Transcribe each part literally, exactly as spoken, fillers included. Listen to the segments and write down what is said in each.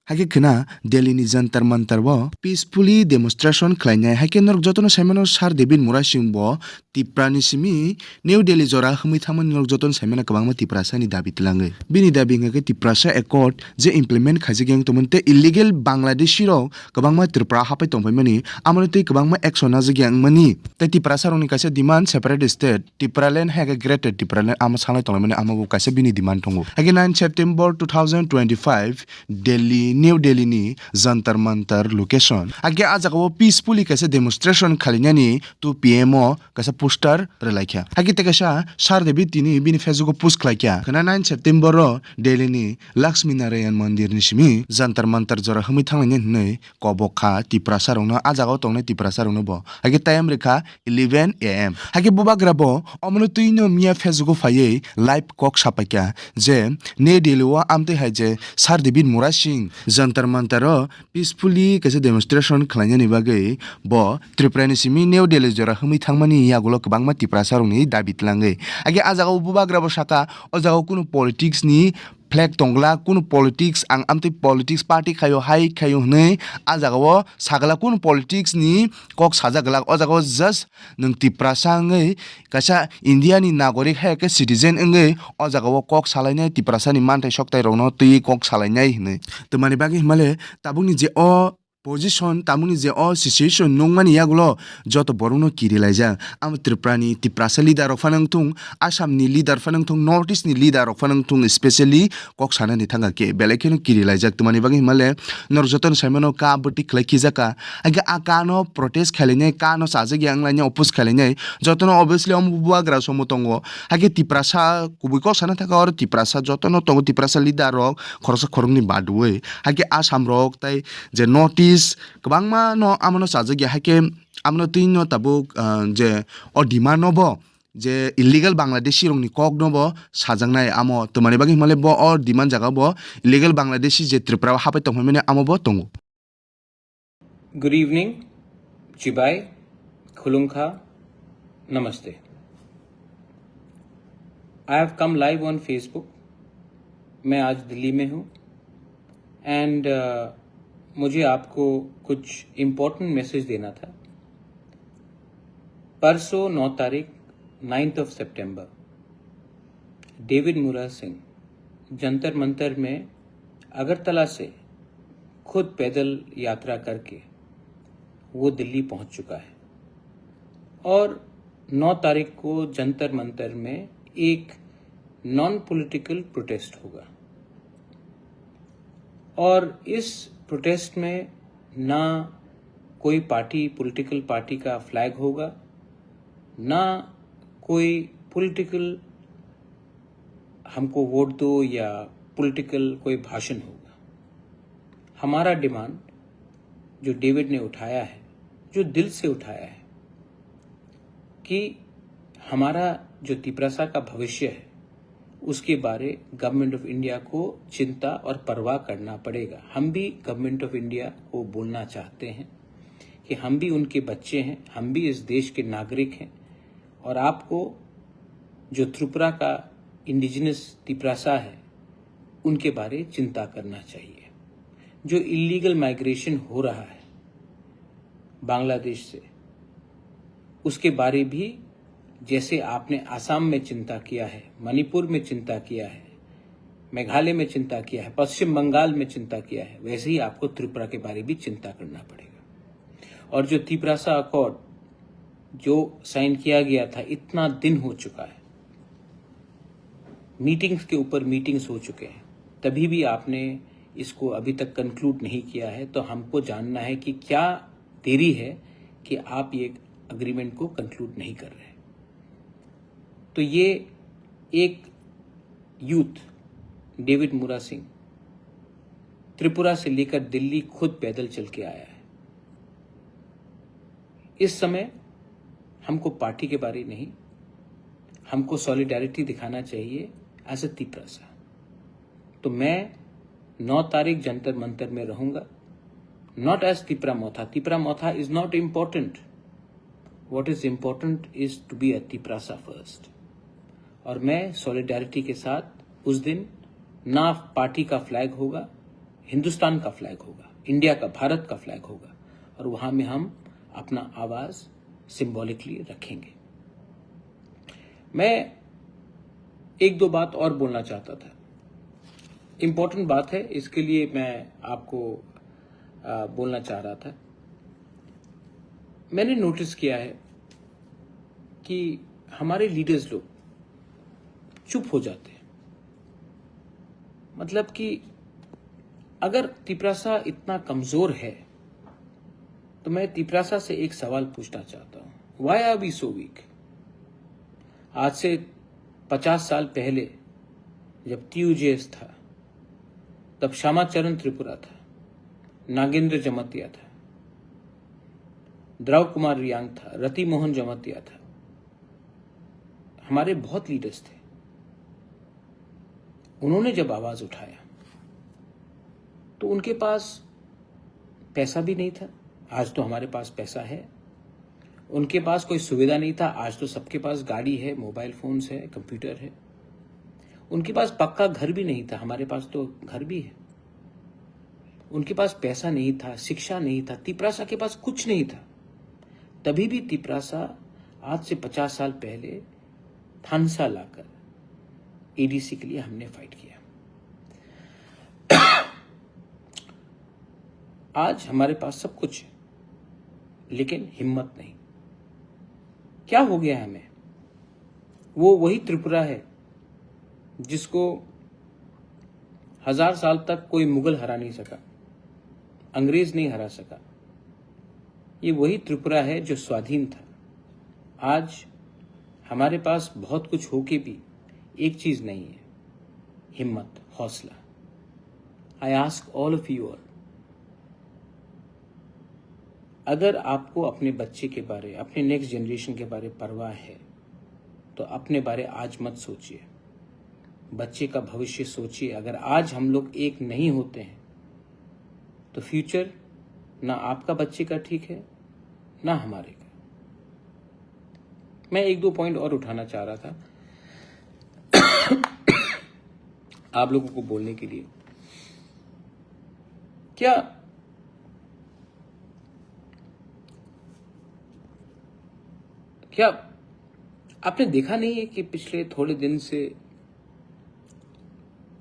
Hakhe khwna Delhi ni Jantar Mantar o peacefully demonstration khlainai. Hakhe norok jotono saimano Sir David Murasing bo Tipra ni simi New Delhi jora hwnwi thangmani norok jotono saimano kwbangma Tiprasa ni dabi twlangwi. Bini dabi hwnkha khe Tiprasa Accord je implement khaijak yang tongmani tei illegal Bangladeshi rok kwbangma Tripura hapai tongphaimani, amoni twi kwbangma action najak yang wngmani. Tei Tiprasa rokni kaisa demand separate state, Tipraland hai khe Greater Tipraland amo sanglai tonglaimani amo bo kaisa bini demand tongo. Hakhe nine September two thousand twenty-five Delhi, New Delhi ni Jantar Mantar location. Hakhe ah jagao peacefully kaisa demonstration khalinani two P M o kaisa poster rwlaikha. Hakhe tei kaisa Sir David tini bini Facebook o post khlaikha. Khwna nine September o Delhi ni Lakshmi Narayan Mandir ni simi Jantar Mantar jora hwnwi thanglainai hwnwi kobok kha Tiprasa rokno, ah jagao tongnai Tiprasa rokno bo. Hakhe time rwkha eleven A M. Hakhe bubagra bo omono twino miya Facebook o phaiwi live kok sapaikha je New Delhi o amtwi hai je Sir David Murasing Jantar Mantar o peacefully kaisa demonstration khlainani bagwi bo Tripura ni simi New Delhi jora hwnwi thangmani yagulo kwbangma Tiprasa rokni dabi twlangwi. Hakhe ah jagao bubagra bo saka o jagao kunu politics ni flag tongglak, kunu politics, ang amtwi politics party khaio, hai khaio hwnwi ah jagao sagala, kunu politics ni kok sajak glak. O jagao just nwng Tiprasa wngwi kaisa India ni nagorik hai khe citizen wngwi o jagao kok salainai, Tiprasa ni manthai soktai rokno twiwi kok salainai hwnwi. Twmani bagwi himale tabukni je o position, tamoni je o situation nukmani yagulo joto borokno kirilaijak. Amo Tripura ni Tiprasa leader rok phano wngthung, Assam ni leader phano wngthung, North East ni leader rok phano wngthung, specially kok sanani thangkha khe belai kheno kirilaijak. Twmani bagwi himale norok jotono saimano ka bwtwi khlai khijakha. Hakhe a ka no protest khailainai, ka no chajak ya wnglainai, oppose khailainai. Jotono obviously omo bubagra somo tongo. Hakhe Tiprasa kubui kok sana thangkha oro Tiprasa jotono tongo, Tiprasa leader rok khoroksa khoroknwi badwi. Hakhe Assam rok tei je North East kwbangma no amano chajak ya, hakhe amano twi no tabuk, ah, je o demand no bo je illegal Bangladeshi rokni kok no bo sajaknai amo twmani bagwi himale bo o demand jaga bo illegal Bangladeshi je Tripura o hapai tongphaimani amo bo tongo. Good evening, Chibai, Khulungkha, Namaste. I have come live on Facebook. मैं आज दिल्ली में हूँ and मुझे आपको कुछ important message देना था। परसों नौ तारीख, नाइन्थ ऑफ सितंबर, डेविड मुरा सिंह जंतर मंतर में अगरतला से खुद पैदल यात्रा करके वो दिल्ली पहुंच चुका है और नौ तारीख को जंतर मंतर में एक नॉन पॉलिटिकल प्रोटेस्ट होगा और इस प्रोटेस्ट में ना कोई पार्टी, पॉलिटिकल पार्टी का फ्लैग होगा, ना कोई पॉलिटिकल हमको वोट दो या पॉलिटिकल कोई भाषण होगा। हमारा डिमांड जो डेविड ने उठाया है, जो दिल से उठाया है कि हमारा जो तिपरासा का भविष्य है, उसके बारे गवर्नमेंट ऑफ इंडिया को चिंता और परवाह करना पड़ेगा। हम भी गवर्नमेंट ऑफ इंडिया को बोलना चाहते हैं कि हम भी उनके बच्चे हैं, हम भी इस देश के नागरिक हैं और आपको जो त्रिपुरा का इंडिजिनस तिपरासा है, उनके बारे चिंता करना चाहिए। जो इलीगल माइग्रेशन हो रहा है बांग्लादेश से, उसके बारे भी, जैसे आपने आसाम में चिंता किया है, मणिपुर में चिंता किया है, मेघालय में चिंता किया है, पश्चिम बंगाल में चिंता किया है, वैसे ही आपको त्रिपुरा के बारे भी चिंता करना पड़ेगा। और जो तिपरासा अकॉर्ड जो साइन किया गया था, इतना दिन हो चुका है, मीटिंग्स के ऊपर मीटिंग्स हो चुके हैं, तभी भी आपने इसको अभी तक कंक्लूड नहीं किया है। तो हमको जानना है कि क्या देरी है कि आप ये अग्रीमेंट को कंक्लूड नहीं कर रहे। तो ये एक यूथ डेविड मुरा सिंह त्रिपुरा से लेकर दिल्ली खुद पैदल चल के आया है। इस समय हमको पार्टी के बारे नहीं, हमको सॉलिडारिटी दिखाना चाहिए एज अ तिपरासा। तो मैं नौ तारीख जंतर मंतर में रहूंगा, not as Tipra Motha। Tipra Motha is not important। What is important is to be a Tiprasa first। और मैं सॉलिडारिटी के साथ उस दिन ना पार्टी का फ्लैग होगा, हिंदुस्तान का फ्लैग होगा, इंडिया का, भारत का फ्लैग होगा, और वहां में हम अपना आवाज सिंबॉलिकली रखेंगे। मैं एक दो बात और बोलना चाहता था, इम्पोर्टेंट बात है, इसके लिए मैं आपको, आ, बोलना चाह रहा था। मैंने नोटिस किया है कि हमारे लीडर्स लोग चुप हो जाते हैं। मतलब कि अगर तिपरासा इतना कमजोर है, तो मैं तिपरासा से एक सवाल पूछना चाहता हूँ, why are we so weak? आज से पचास साल पहले जब टीयूजेएस था, तब श्यामाचरण त्रिपुरा था, नागेंद्र जमातिया था, द्रव कुमार रियांग था, रति मोहन जमातिया था, हमारे बहुत लीडर्स थे। उन्होंने जब आवाज उठाया, तो उनके पास पैसा भी नहीं था। आज तो हमारे पास पैसा है। उनके पास कोई सुविधा नहीं था। आज तो सबके पास गाड़ी है, मोबाइल फोन्स है, कंप्यूटर है। उनके पास पक्का घर भी नहीं था, हमारे पास तो घर भी है। उनके पास पैसा नहीं था, शिक्षा नहीं था, तिपरासा के पास कुछ नहीं था। तभी भी तिपरासा आज से पचास साल पहले थानसा लाकर एडीसी के लिए हमने फाइट किया। आज हमारे पास सब कुछ है, लेकिन हिम्मत नहीं। क्या हो गया हमें? वो वही त्रिपुरा है जिसको हजार साल तक कोई मुगल हरा नहीं सका, अंग्रेज नहीं हरा सका। ये वही त्रिपुरा है जो स्वाधीन था। आज हमारे पास बहुत कुछ होके भी एक चीज नहीं है, हिम्मत, हौसला। I ask all of you all, अगर आपको अपने बच्चे के बारे, अपने नेक्स्ट जनरेशन के बारे परवाह है, तो अपने बारे आज मत सोचिए, बच्चे का भविष्य सोचिए। अगर आज हम लोग एक नहीं होते हैं, तो फ्यूचर ना आपका बच्चे का ठीक है, ना हमारे का। मैं एक दो पॉइंट और उठाना चाह रहा था आप लोगों को बोलने के लिए। क्या, क्या आपने देखा नहीं है कि पिछले थोड़े दिन से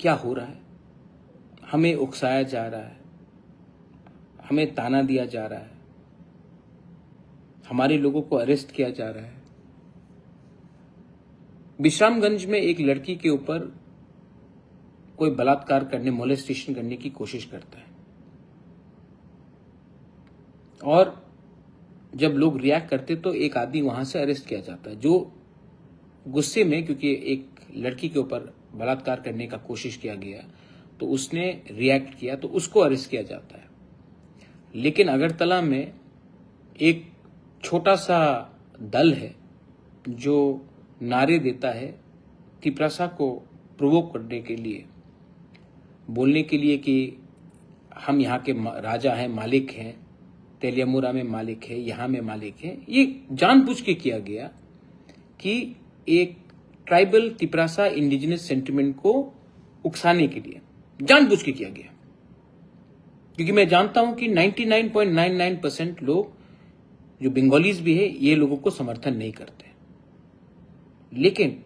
क्या हो रहा है? हमें उकसाया जा रहा है, हमें ताना दिया जा रहा है, हमारे लोगों को अरेस्ट किया जा रहा है। विश्रामगंज में एक लड़की के ऊपर कोई बलात्कार करने, मोलेस्टेशन करने की कोशिश करता है, और जब लोग रिएक्ट करते तो एक आदमी वहां से अरेस्ट किया जाता है, जो गुस्से में, क्योंकि एक लड़की के ऊपर बलात्कार करने का कोशिश किया गया, तो उसने रिएक्ट किया, तो उसको अरेस्ट किया जाता है। लेकिन अगरतला में एक छोटा सा दल है जो नारे देता है तिपरासा को प्रोवोक करने के लिए, बोलने के लिए कि हम यहाँ के मा-, राजा हैं, मालिक हैं, तेलियामुरा में मालिक है, यहाँ में मालिक है। ये जानबूझ के किया गया कि एक ट्राइबल तिपरासा इंडिजिनस सेंटिमेंट को उकसाने के लिए जानबूझ के किया गया, क्योंकि मैं जानता हूं कि ninety nine point nine nine percent लोग जो बंगालीज भी है, ये लोगों को समर्थन नहीं करते। लेकिन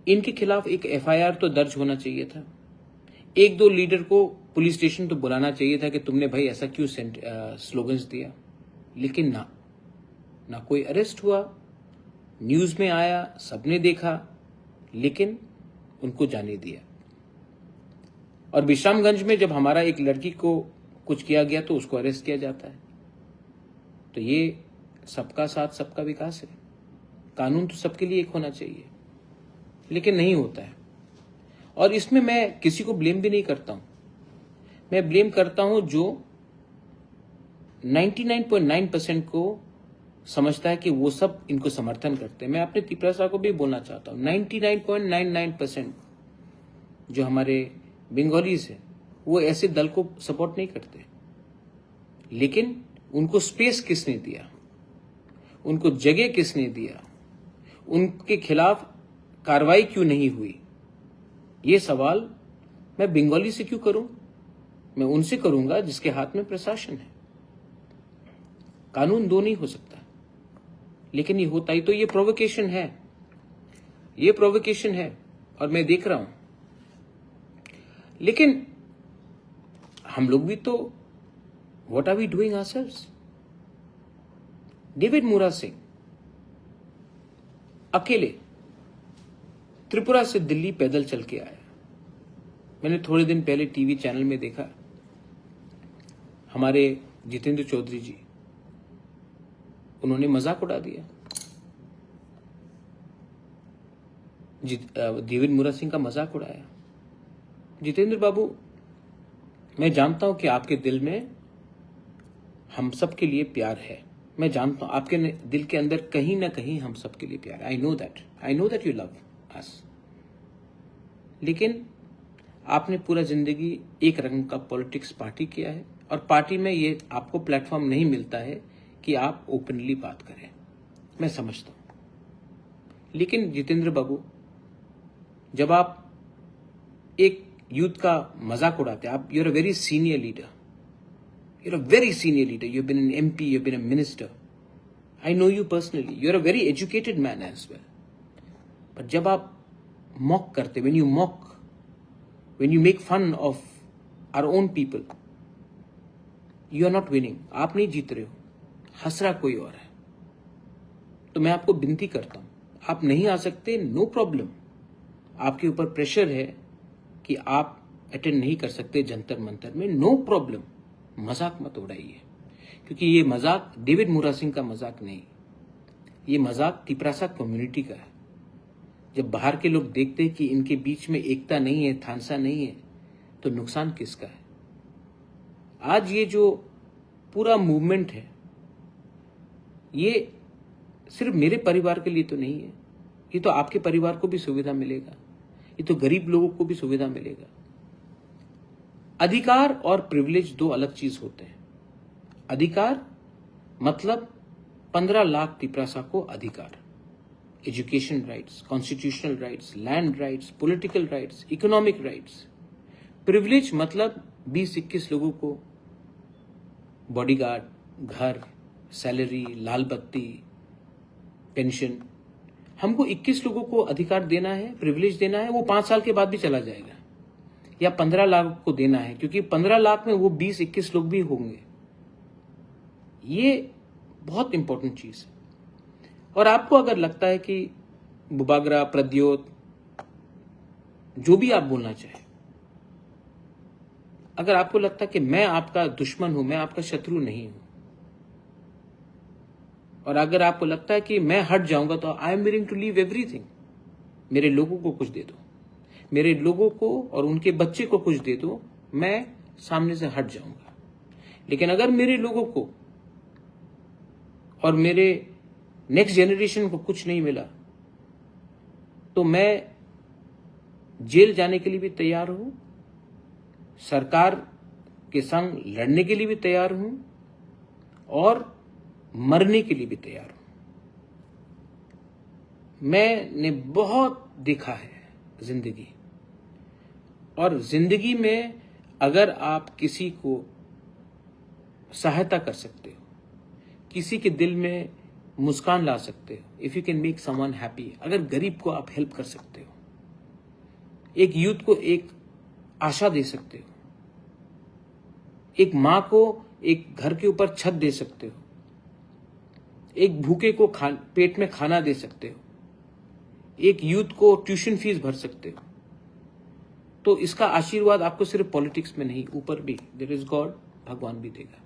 इनके खिलाफ एक एफआईआर तो दर्ज होना चाहिए था। एक दो लीडर को पुलिस स्टेशन तो बुलाना चाहिए था कि तुमने भाई ऐसा क्यों सेंट-, अ, स्लोगन्स दिया। लेकिन ना, ना कोई अरेस्ट हुआ, न्यूज़ में आया, सबने देखा, लेकिन उनको जाने दिया। और विश्रामगंज में जब हमारा एक लड़की को कुछ किया गया तो उसको अरेस्ट किया जाता है। तो ये सबका साथ सबका विकास है। कानून तो सबके लिए एक होना चाहिए, लेकिन नहीं होता है। और इसमें मैं किसी को ब्लेम भी नहीं करता हूँ। मैं ब्लेम करता हूँ जो ninety nine point nine percent को समझता है कि वो सब इनको समर्थन करते हैं। मैं अपने तिपरासा को भी बोलना चाहता हूँ, ninety nine point nine nine percent जो हमारे बंगालीज हैं, वो ऐसे दल को सपोर्ट नहीं करते। लेकिन उनको स्पेस किसने दिया, उनको जगह किसने दिया, उनके खिलाफ कार्रवाई क्यों नहीं हुई, ये सवाल मैं बंगाली से क्यों करूं? मैं उनसे करूंगा जिसके हाथ में प्रशासन है। कानून दो नहीं हो सकता, लेकिन ये होता ही तो ये प्रोवोकेशन है, ये प्रोवोकेशन है। और मैं देख रहा हूं, लेकिन हम लोग भी तो, what are we doing ourselves? David मुरा सिंह अकेले त्रिपुरा से दिल्ली पैदल चल के आया। मैंने थोड़े दिन पहले टीवी चैनल में देखा, हमारे जितेंद्र चौधरी जी, उन्होंने मजाक उड़ा दिया। जित-, अ, डेविड मुरा सिंह का मजाक उड़ाया। जितेंद्र बाबू, मैं जानता हूं कि आपके दिल में हम सब के लिए प्यार है। मैं जानता हूं आपके न-, दिल के अंदर कहीं ना कहीं हम सब के लिए प्यार है। I know that, I know that you love us। लेकिन आपने पूरा जिंदगी एक रंग का पॉलिटिक्स पार्टी किया है, और पार्टी में ये आपको प्लेटफॉर्म नहीं मिलता है कि आप ओपनली बात करें, मैं समझता हूं। लेकिन जितेंद्र बाबू, जब आप एक यूथ का मजाक उड़ाते हैं, आप, you are a very senior leader, you are a very senior leader, you have been an M P, you have been a minister, I know you personally, you are a very educated man as well। पर जब आप मॉक करते, when you mock, when you make fun of our own people, you are not winning। आप नहीं जीत रहे हो, हंस रहा कोई और है। तो मैं आपको विनती करता हूं, आप नहीं आ सकते, नो प्रॉब्लम। आपके ऊपर प्रेशर है कि आप अटेंड नहीं कर सकते जंतर मंतर में, नो प्रॉब्लम। मजाक मत उड़ाइए, क्योंकि ये मजाक डेविड मुरा सिंह का मजाक नहीं, ये मजाक तिपरासा कम्युनिटी का है। जब बाहर के लोग देखते हैं कि इनके बीच में एकता नहीं है, थानसा नहीं है, तो नुकसान किसका है? आज ये जो पूरा मूवमेंट है, ये सिर्फ मेरे परिवार के लिए तो नहीं है, ये तो आपके परिवार को भी सुविधा मिलेगा, ये तो गरीब लोगों को भी सुविधा मिलेगा। अधिकार और प्रिविलेज दो अलग चीज होते हैं। अधिकार मतलब पन्द्रह लाख तिपरासा को अधिकार, education rights, constitutional rights, land rights, political rights, economic rights. Privilege मतलब बीस इक्कीस लोगों को बॉडीगार्ड, घर, सैलरी, लाल बत्ती, पेंशन। हमको इक्कीस लोगों को अधिकार देना है, प्रिविलेज देना है, वो पांच साल के बाद भी चला जाएगा, या पन्द्रह लाख को देना है, क्योंकि पन्द्रह लाख में वो बीस इक्कीस लोग भी होंगे। ये बहुत इंपॉर्टेंट चीज है। और आपको अगर लगता है कि बुबागरा, प्रद्योत, जो भी आप बोलना चाहे, अगर आपको लगता है कि मैं आपका दुश्मन हूं, मैं आपका शत्रु नहीं हूं, और अगर आपको लगता है कि मैं हट जाऊंगा, तो I am willing to leave everything। मेरे लोगों को कुछ दे दो, मेरे लोगों को और उनके बच्चे को कुछ दे दो, मैं सामने से हट जाऊंगा। लेकिन अगर मेरे लोगों को और मेरे नेक्स्ट जनरेशन को कुछ नहीं मिला, तो मैं जेल जाने के लिए भी तैयार हूं, सरकार के संग लड़ने के लिए भी तैयार हूं और मरने के लिए भी तैयार हूं। मैंने बहुत देखा है जिंदगी, और जिंदगी में अगर आप किसी को सहायता कर सकते हो, किसी के दिल में मुस्कान ला सकते हो, if you can make someone happy, अगर गरीब को आप हेल्प कर सकते हो, एक यूथ को एक आशा दे सकते हो, एक माँ को एक घर के ऊपर छत दे सकते हो, एक भूखे को खा-, पेट में खाना दे सकते हो, एक यूथ को ट्यूशन फीस भर सकते हो, तो इसका आशीर्वाद आपको सिर्फ पॉलिटिक्स में नहीं, ऊपर भी, there is God, भगवान भी देगा।